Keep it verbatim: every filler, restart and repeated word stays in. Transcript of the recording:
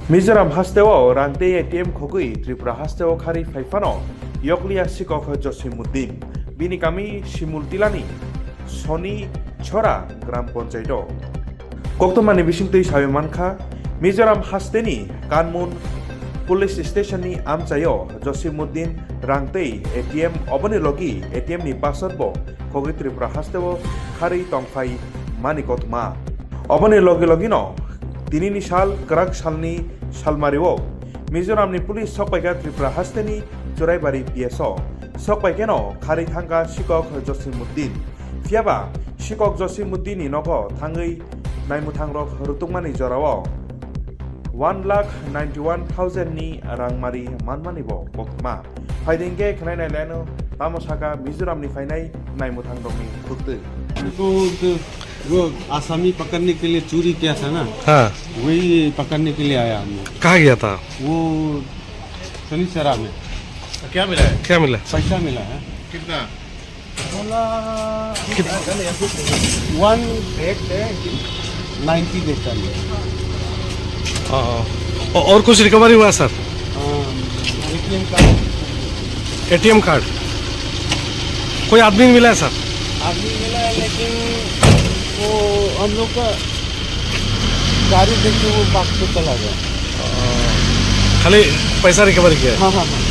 Mizoram hasteo rang tei A T M khogwi Tripura hasteo kharwi phai phano yokliya sikok Josimuddin. Bini kami Simultilani Soni Chhora gram panchayat o. Koktwmani bisingtwi sawi mankha, Mizoram hasteni Kanmun Police Station ni amchaio Josimuddin rang tei A T M, oboni logi A T M ni password bo khogwi Tripura hasteo kharwi tongphai mani kothoma. Oboni logi logino tinini sal kwrak salni salmario Mizoramni police sokpaikha Tripura hasteni Churaibari P S o. Sokpaikeno kharwi thangkha sikok Josimuddin. Phiyaba sikok Josimuddin ni nogo thangwi naimwthangrok rwtwkmani jorao one lakh ninety one thousand ni rangmari manmani bo koktwma. Phaidi hwnkhe khwnai nai leno tamo saka Mizoram ni phainai naimwthang rokni bwktwi. उनको, उनको, वो आसामी पकड़ने के लिए चोरी किया था ना, हाँ। वही पकड़ने के लिए आया हम लोग। कहाँ गया था? वो शनिचरा में। क्या मिला है? क्या मिला? पैसा मिला है। कितना? वन नाइन्टी देता है। हाँ, हाँ। औ-, और कुछ रिकवरी हुआ सर? हाँ, एटीएम कार्ड। ATM card. कोई आदमी नहीं मिला है सर? आदमी मिला है, लेकिन वो हम लोग का गाड़ी देख के वो भाग के चला गया। खाली पैसा रिकवरी किया है? हाँ, हाँ, हाँ।